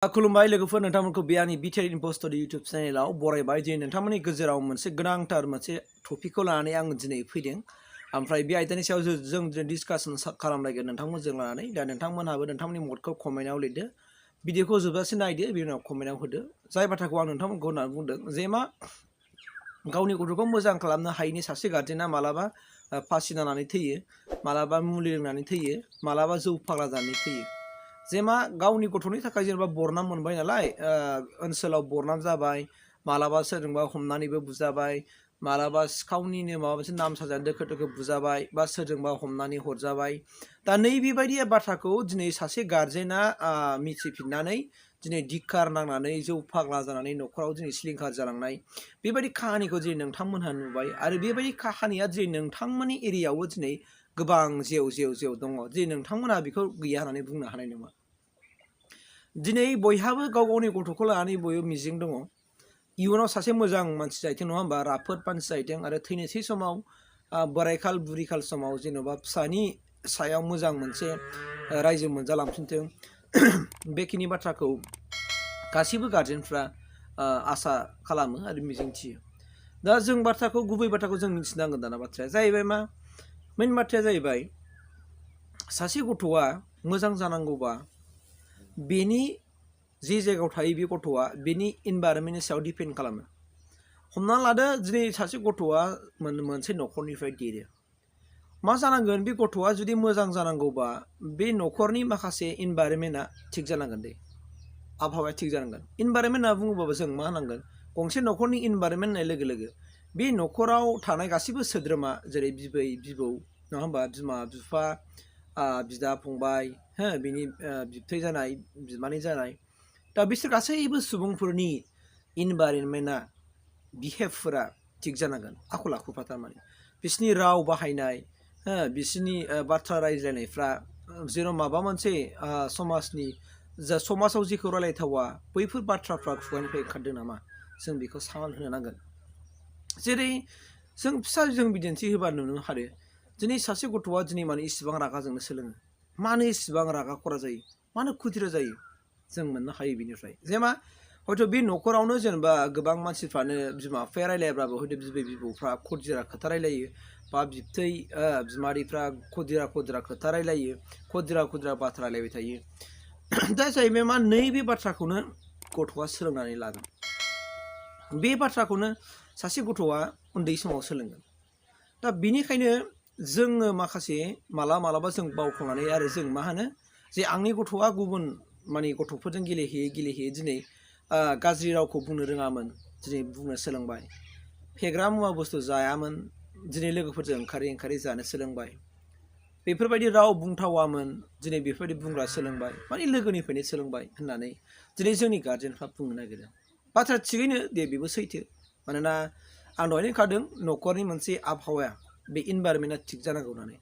खुलुमबाय लोगोफोर नोंथांमोनखौ बे आंनि Btrinfostudio YouTube चेनेलाव बरायबाय दिनै नोंथांमोननि गेजेराव मोनसे गोनांथार मोनसे टपिकखौ लानानै आं दिनै फैदों ओमफ्राय बे आयदानि सायाव जों डिसकासन खालामलायगोन नोंथांमोनजों लानानै दा नोंथांमोनहाबो नोंथांमोननि मदखौ कमेन्टआव लिरदो भिडिअखौ जोबजासिम नायदो बिनि उनाव कमेन्टआव होदो जाय बाथ्राखौ आं नोंथांमोनखौ होननानै बुंदों जे मा गावनि गथ'खौ मोजां खालामनो हायैनि सासे गार्जेना मालाबा फासि नांनानै थैयो मालाबा मुलि लोंनानै थैयो मालाबा जौ फाग्ला जानानै थैयो जे मा गावनि गथ'नि थाखाय जेनेबा बरनाम मोनबाय नालाय ओनसोलाव बरनाम जाबाय मालाबा सोरजोंबा हमनानैबो बुजाबाय मालाबा सिखावनिनो माबा मोनसे नाम साजायनानै दोखो दोखो बुजाबाय बा सोरजोंबा हमनानै हरजाबाय दा नैबेबायदि बाथ्राखौ दिनै सासे गार्जेना मिथिफिननानै दिनै धिक्कार नांनानै जौ फाग्ला जानानै न'खराव दिनै सिलिंखार जालांनाय बेबायदि काहानिखौ दिनै नोंथांमोनहा नुबाय आरो बेबायदि काहानिया दिनै नोंथांमोननि एरियायावबो दिनै गोबां जेव दङ जे नोंथांमोनहा बेखौ गैया होननानै बुंनो हानाय नङा दिनै बयहाबो गाव गावनि गथ'खौ लानानै बयबो मिजिं दङ इयुनाव सासे मोजां मानसि जाहैथों नङा होमबा राफोद मानसि जाहैथों आरो थैनोसै समाव बोरायखाल बुरिखाल समाव जेन'बा फिसानि सायाव मोजां मोनसे रायजो मोनजालांफिनथों बेखिनि बाथ्राखौ गासैबो गार्जेनफ्रा आसा खालामो आरो मिजिंथियो दा जों बाथ्राखौ गुबै बाथ्राखौ जों मिथिनांगोन दाना बाथ्राया जाहैबाय मा मेन बाथ्राया जाहैबाय सासे गथ'आ मोजां जानांगौबा बेनि जे जायगायाव थायो बे गथ'आ बेनि इनभाइरनमेन्टनि सायाव डिपेन्ड खालामो हमना लादो दिनै सासे गथ'आ मोनसे न'खरनिफ्राय देरो मा जानांगोन बे गथ'आ जुदि मोजां जानांगौबा बे न'खरनि माखासे इनभाइरनमेन्टआ थिग जानांगोन दे आबहावाया थिग जानांगोन इनभाइरनमेन्ट होनना बुङोबाबो जों मा होनांगोन गंसे न'खरनि इनभाइरनमेन्ट होननाय लोगो लोगो बे न'खराव थानाय गासैबो सोद्रोमा जेरै बिबै बिबौ नङा होमबा बिमा बिफा बिदा फंबाय बिनि बिबथै जानाय बिमानै जानाय दा बिसोर गासैबो सुबुंफोरनि इनभाइरनमेन्टआ बिहेभफोरा थिग जानांगोन आखल आखुफ्रा थारमाने बिसोरनि राव बाहायनाय बिसोरनि बाथ्रा रायज्लायनायफ्रा जेन' माबा मोनसे समाजनि जा समाजाव जेखौ रायलायथावा बैफोर बाथ्राफ्रा खुगानिफ्राय ओंखारदों नामा जों बेखौ सामान होनो नांगोन जेरै जों फिसा जों बिदिन्थि होबा नुनो हायो दिनै सासे गथ'आ दिनै माने इसिबां रागा जोंनो सोलोङो मानो इसिबां रागा खरा जायो मानो खुद्रा जायो जों मोननो हायो बिनिफ्राय जे मा हयथ' बे न'खरावनो जेनेबा गोबां मानसिफ्रानो बिमा बिफाया रायलायाब्लाबो हयथ' बिबै बिबौफ्रा खदिरा खोथा रायलायो बा बिबथै बिमादैफ्रा खदिरा खोथा रायलायो खदिरा बाथ्रा रायलायबाय थायो दा जाहैबाय मा नैबे बाथ्राखौनो गथ'आ सोलोंनानै लागोन बे बाथ्राखौनो सासे गथ'आ उन्दै समाव सोलोंगोन दा बिनिखायनो जोङो माखासे मालाबा जों बावखांनानै आरो जों मा होनो जे आंनि गथ'आ गुबुन माने गथ'फोरजों गेलेहैयै दिनै गाज्रि रावखौ बुंनो रोङामोन दिनै बुंनो सोलोंबाय फेग्रा मुवा बुस्थु जायामोन दिनै लोगोफोरजों ओंखारै जानो सोलोंबाय बेफोरबायदि राव बुंथावामोन दिनै बेफोरबायदि बुंग्रा सोलोंबाय माने लोगोनिफ्रायनो सोलोंबाय होननानै दिनै जोंनि गार्जेनफ्रा बुंनो नागिरो बाथ्रा थिगैनो दे बेबो सैथो मानोना आं दहायनो होनखादों न'खरनि मोनसे आबहावाया बे इनभाइरनमेन्टआ थिग जानांगौ होननानै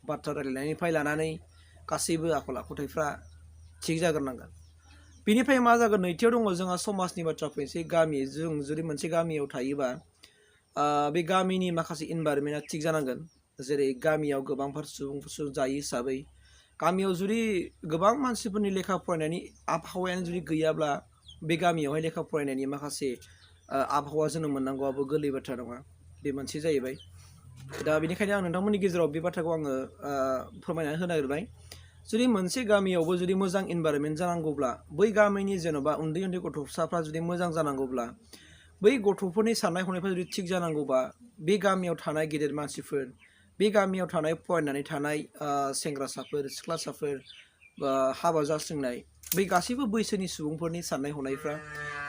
बाथ्रा रायलायनायनिफ्राय लानानै गासैबो आखल आखुथायफ्रा थिग जाग्रोनांगोन बेनिफ्राय मा जागोन नैथियाव दङ जोंहा समाजनि बाथ्रा फैनोसै गामि जों जुदि मोनसे गामियाव थायोबा बे गामिनि माखासे इनभाइरनमेन्टआ थिग जानांगोन जेरै गामियाव गोबांफोर सुबुंफोर जायो हिसाबै गामियाव जुदि गोबां मानसिफोरनि लेखा फरायनायनि आबहावायानो जुदि गैयाब्ला बे गामियावहाय लेखा फरायनायनि माखासे आबहावा जोनोम मोननांगौआबो गोरलै बाथ्रा नङा बे मोनसे जाहैबाय दा बेनिखायनो आं नोंथांमोननि गेजेराव बे बाथ्राखौ आङो फोरमायनानै होनो नागिरबाय जुदि मोनसे गामियावबो जुदि मोजां इनभाइरनमेन्ट जानांगौब्ला बै गामिनि जेन'बा उन्दै गथ'साफ्रा जुदि मोजां जानांगौब्ला बै गथ'फोरनि साननाय हनायफ्रा जुदि थिग जानांगौबा बे गामियाव थानाय गेदेर मानसिफोर बे गामियाव थानाय फरायनानै थानाय सेंग्रासाफोर सिख्लासाफोर हाबा जास्रिंनाय बै गासैबो बैसोनि सुबुंफोरनि साननाय हनायफ्रा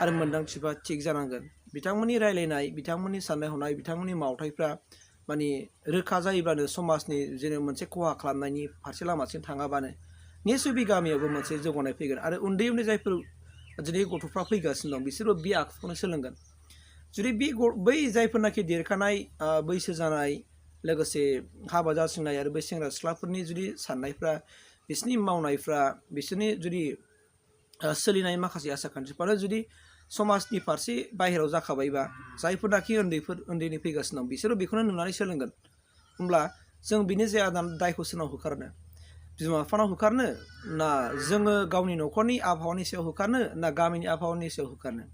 आरो मोन्दांथिफ्रा थिग जानांगोन बिथांमोननि रायलायनाय बिथांमोननि साननाय हनाय बिथांमोननि मावथायफ्रा माने रोखा जायोब्लानो समाजनि जेनेबा मोनसे खहा खालामनायनि फारसे लामासिम थाङाबानो निसय बे गामियावबो मोनसे जौगानाय फैगोन आरो उन्दै जायफोर दिनै गथ'फ्रा फैगासिनो दं बिसोरबो बे आखुखौनो सोलोंगोन जुदि बै जायफोरनाखि देरखानाय बैसो जानाय लोगोसे हाबा जासिनाय आरो बै सेंग्रा सिख्लाफोरनि जुदि साननायफ्रा बिसोरनि मावनायफ्रा बिसोरनि जुदि सोलिनाय माखासे आसार खान्थिफ्रानो जुदि समाजनि फारसे बाहेरायाव जाखाबायबा जायफोरनाखि उन्दैनि फैगासिनो दं बिसोरो बेखौनो नुनानै सोलोंगोन होमब्ला जों बिनि जाया दायखौ सोरनाव होखारनो बिमा बिफानाव होखारनो ना जोङो गावनि न'खरनि आबहावानि सायाव होखारनो ना गामिनि आबहावानि सायाव होखारनो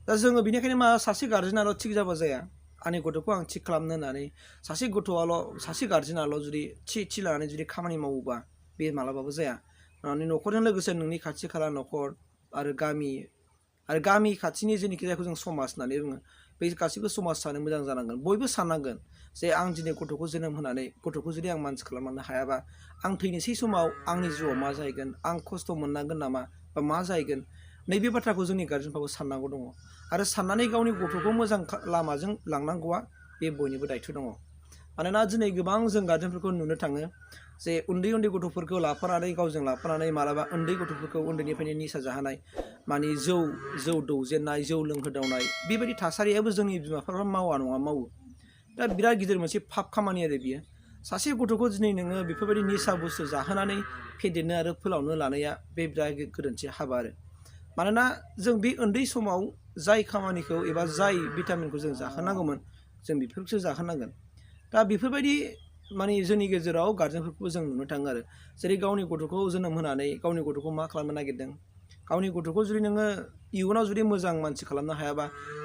दा जोङो बेनिखायनो मा सासे गार्जेनाल' थिग जाबा जाया आंनि गथ'खौ आं थिग खालामनो होननानै सासे गार्जेनाल' जुदि थि लानानै जुदि खामानि मावोबा बे मालाबाबो जाया माने न'खरजों लोगोसे नोंनि खाथि खाला न'खर आरो गामि खाथिनि जेनिखि जायखौ जों समाज होननानै बुङो बे गासैबो समाज सानो मोजां जानांगोन बयबो साननांगोन जे आं दिनै गथ'खौ जोनोम होनानै गथ'खौ जुदि आं मानसि खालामलांनो हायाबा आं थैनोसै समाव आंनि जिउआव मा जाहैगोन आं खस्थ' मोननांगोन नामा बा मा जाहैगोन नैबे बाथ्राखौ जोंनि गार्जेनफ्राबो साननांगौ दङ आरो साननानै गावनि गथ'खौ मोजां लामाजों लांनांगौआ बे बयनिबो दायथ' दङ मानोना दिनै गोबां जों गार्जेनफोरखौ नुनो थाङो जे उन्दै गथ'फोरखौ लाफानानै गावजों लाफानानै मालाबा उन्दै गथ'फोरखौ उन्दैनिफ्रायनो निसा जाहोनाय माने जौ दौजेननाय जौ लोंहोदावनाय बेबायदि थासारियाबो जोंनि बिमा बिफाफ्रा मावा नङा मावो दा बिराद गिदिर मोनसे पाप खामानि आरो बियो सासे गथ'खौ दिनै नोङो बेफोरबायदि निसा बुस्थु जाहोनानै फेदेरनो आरो फोलावनो लानाया बे बिराद गोरोन्थि हाबा आरो मानोना जों बे उन्दै समाव जाय खामानिखौ एबा जाय भिटामिनखौ जों जाहोनांगौमोन जों बेफोरखौसो जाहोनांगोन दा बेफोरबायदि माने जोंनि गेजेराव गार्जेनफोरखौबो जों नुनो थाङो आरो जेरै गावनि गथ'खौ जोनोम होनानै गावनि गथ'खौ मा खालामनो नागिरदों गावनि गथ'खौ जुदि नोङो इयुनाव जुदि मोजां मानसि खालामनो हायाबा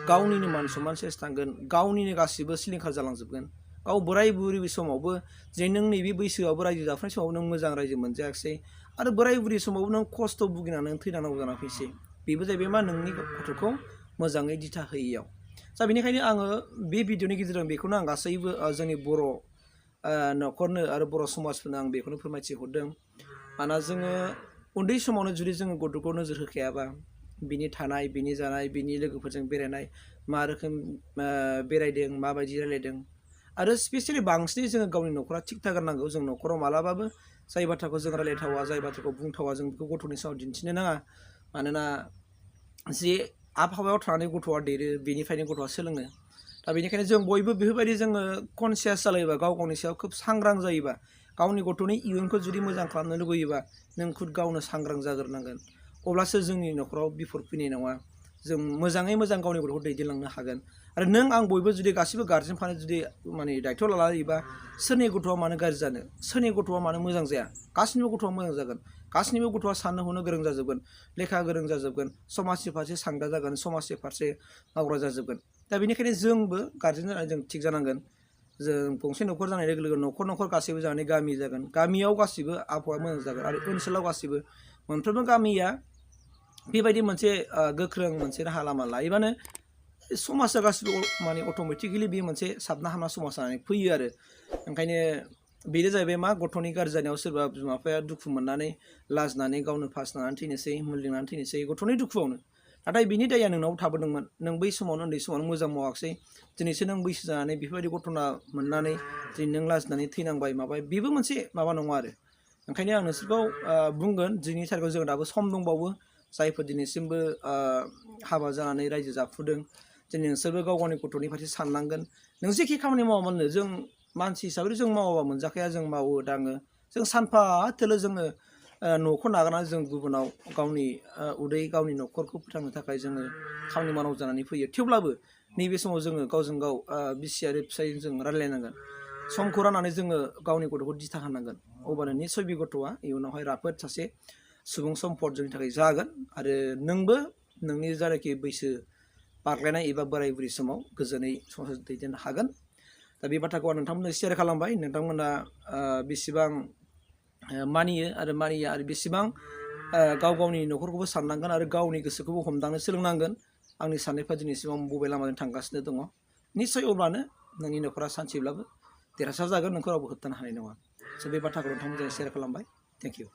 गावनिनो मान सन्मान सेस थांगोन गावनिनो गासिबो सिलिंखार जालांजोबगोन गाव बोराय बुरै समावबो जे नों नैबे बैसोआवबो रायजो जाफुनाय समाव नों मोजां रायजो मोनजायाखिसै आरो बोराय बुरै समावबो नों खस्थ' भुगिनानै थैनांगौ जाना फैसै बेबो जाहैबाय मा नोंनि गथ'खौ मोजाङै दिथा होयैयाव दा बेनिखायनो आङो बे भिडिअनि गेजेरजों बेखौनो आं गासैबो जोंनि बर' न'खरनो आरो बर' समाजफोरनो आं बेखौनो फोरमायथिहरदों मानोना जोङो उन्दै समावनो जुदि जोङो गथ'खौ नोजोर होखायाबा बिनि थानाय बिनि जानाय बिनि लोगोफोरजों बेरायनाय मा रोखोम बेरायदों माबायदि रायलायदों आरो स्पेसियेलि बांसिनै जोङो गावनि न'खरा थिग थागारनांगौ जों न'खराव मालाबाबो जाय बाथ्राखौ जों रायलायथावा जाय बाथ्राखौ बुंथावा जों बेखौ गथ'नि सायाव दिन्थिनो नाङा मानोना जे आबहावायाव थानानै गथ'आ देरो बेनिफ्रायनो गथ'आ सोलोङो दा बेनिखायनो जों बयबो बेफोरबायदि जोङो कनसियास जालायोबा गाव गावनि सायाव खोब सांग्रां जायोबा गावनि गथ'नि इयुनखौ जुदि मोजां खालामनो लुगैयोबा नों खुद गावनो सांग्रां जाग्रोनांगोन अब्लासो जोंनि न'खराव बिफद फैनाय नङा जों मोजाङै मोजां गावनि गथ'खौ दैदेनलांनो हागोन आरो नों आं बयबो जुदि गासिबो गार्जेनफ्रानो जुदि माने दायथ' लायोबा सोरनि गथ'आ मानो गाज्रि जानो सोरनि गथ'आ मानो मोजां जाया गासिनिबो गथ'आ मोजां जागोन गासिनिबो गथ'आ साननो हनो गोरों जाजोबगोन लेखा गोरों जाजोबगोन समाजनि फारसे सांग्रा जागोन समाजनि फारसे मावग्रा जाजोबगोन दा बेनिखायनो जोंबो गार्जेन जानानै जों थिग जानांगोन जों गंसे न'खर जानाय लोगो लोगो न'खर गासैबो जानानै गामि जागोन गामियाव गासिबो आबहावाया मोजां जागोन आरो ओनसोलाव गासिबो मोनफ्रोमबो गामिया बेबायदि मोनसे गोख्रों मोनसे राहा लामा लायोबानो समाजा गासिबो माने अट'मेटिकेलि बे मोनसे साबना हामना समाज जानानै फैयो आरो ओंखायनो बेनो जाहैबाय मा गथ'नि गाज्रि जानायाव सोरबा बिमा बिफाया दुखु मोननानै लाजिनानै गावनो फासनानै थैनोसै मुलिनानै थैनोसै गथ'नि दुखुआवनो नाथाय बिनि दाया नोंनाव थाबोदोंमोन नों बै समावनो उन्दै समावनो मोजां मावाखिसै दिनैसो नों बैसो जानानै बेफोरबायदि घटना मोननानै दिनै नों लाजिनानै थैनांबाय माबाय बेबो मोनसे माबा नङा आरो ओंखायनो आं नोंसोरखौ बुंगोन दिनैनि थारिखआव जों दाबो सम दंबावो जायफोर दिनैसिमबो हाबा जानानै रायजो जाफुदों दिनै नोंसोरबो गाव गावनि गथ'नि फारसे साननांगोन नों जेखि खामानि मावा मानो जों मानसि हिसाबै जों मावाबा मोनजाखाया जों मावो दाङो जों सानफा थोलो जोङो न'खौ नागारनानै जों गुबुनाव गावनि उदै गावनि न'खरखौ फोथांनो थाखाय जोङो खामानि मावनांगौ जानानै फैयो थेवब्लाबो नैबे समाव जोङो गावजों गाव बिसि आरो फिसायजों जों रायलायनांगोन समखौ राननानै जोङो गावनि गथ'खौ दिथा होनांगोन अब्लानो निस्सय बे गथ'आ इयुनावहाय राफोद सासे सुबुं सम्पद जोंनि थाखाय जागोन आरो नोंबो नोंनि जायनाखि बैसो बारलायनाय एबा बोराय बुरै समाव गोजोनै संसार दैदेननो हागोन दा बे बाथ्राखौ आं नोंथांमोननो शेयार खालामबाय नोंथांमोना बेसेबां मानियो आरो मानिया आरो बेसेबां गाव गावनि न'खरखौबो साननांगोन आरो गावनि गोसोखौबो हमदांनो सोलोंनांगोन आंनि साननायफ्रा दिनैसिमाव बबे लामाजों थांगासिनो दङ निस्सय अब्लानो नोंनि न'खरा सानसेब्लाबो देरहासार जागोन नोंखौ रावबो होबथानो हानाय नङा स' बे बाथ्राखौ नोंथांमोनजों शेयार खालामबाय थेंक इउ